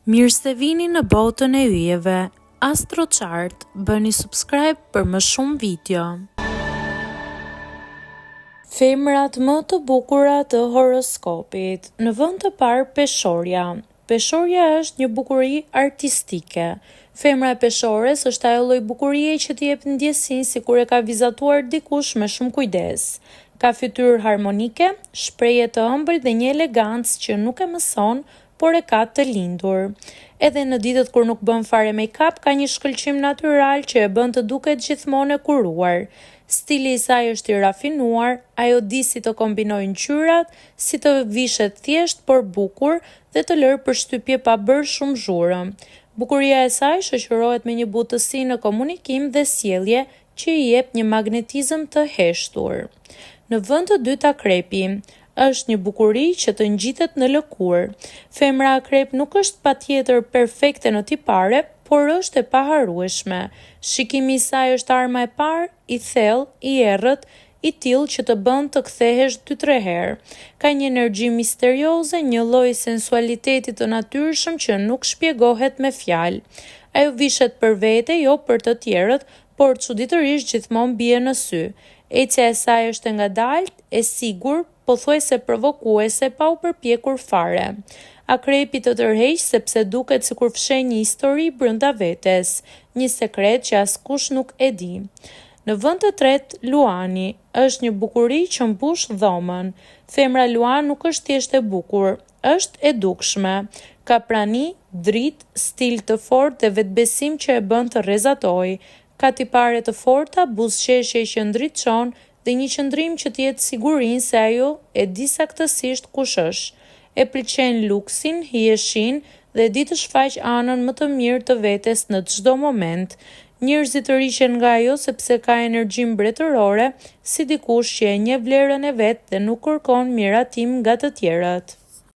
Mirë se vini në botën e yjeve. AstroChart, bëni subscribe për më shumë video. Femrat më të bukura të horoskopit. Në vend të parë Peshorja. Peshorja është një bukuri artistike. Femra e Peshores është ajo lloj bukurie që të jep ndjesinë sikur e ka vizatuar dikush me shumë kujdes. Ka fytyrë harmonike, shprehje të ëmbël dhe një elegancë që nuk e mëson, por e ka të lindur. Edhe në ditët kur nuk bën fare make-up, ka një shkëlqim natyral që e bën të duket gjithmonë e kuruar. Stili i saj është i rafinuar, ajo di si të kombinojë ngjyrat, si të vishet thjesht por bukur dhe të lërë përshtypje pa bërë shumë zhurmë. Bukuria e saj shoqërohet me një butësi në komunikim dhe sjellje që i jep një magnetizëm të heshtur. Në vend të dytë Akrepi, është një bukuri që të ngjitet në lëkurë. Femra Akrep nuk është patjetër perfekte në tipare, por është e paharrueshme. Shikimi i saj është arma e parë, i thellë, i errët, i tillë që të bën të kthehesh dy-tre herë. Ka një energji misterioze, një lloj sensualiteti të natyrshëm që nuk shpjegohet me fjalë. Ajo vishet për vete, jo për të tjerët, por çuditërisht gjithmonë bie në sy. Ecja e saj është e ngadaltë, e sigurt, pothuajse provokuese pa u përpjekur fare. Akrepi të tërheq sepse duket sikur fsheh një histori brenda vetes, një sekret që askush nuk e di. Në vend të tretë, Luani, është një bukuri që mbush dhomën. Femra Luan nuk është thjesht e bukur, është e dukshme. Ka prani, dritë, stil të fortë dhe vetëbesim që e bën të rrezatojë. Ka tipare të forta, buzëqeshje që ndriçon dhe një qëndrim që të jep sigurinë se ajo e di saktësisht kush është. E pëlqen luksin, hijeshinë dhe di të shfaqë anën më të mirë të vetes në çdo moment. Njerëzit tërhiqen nga ajo sepse ka energji mbretërore, si dikush që e njeh vlerën e vet dhe nuk kërkon miratim nga të tjerët.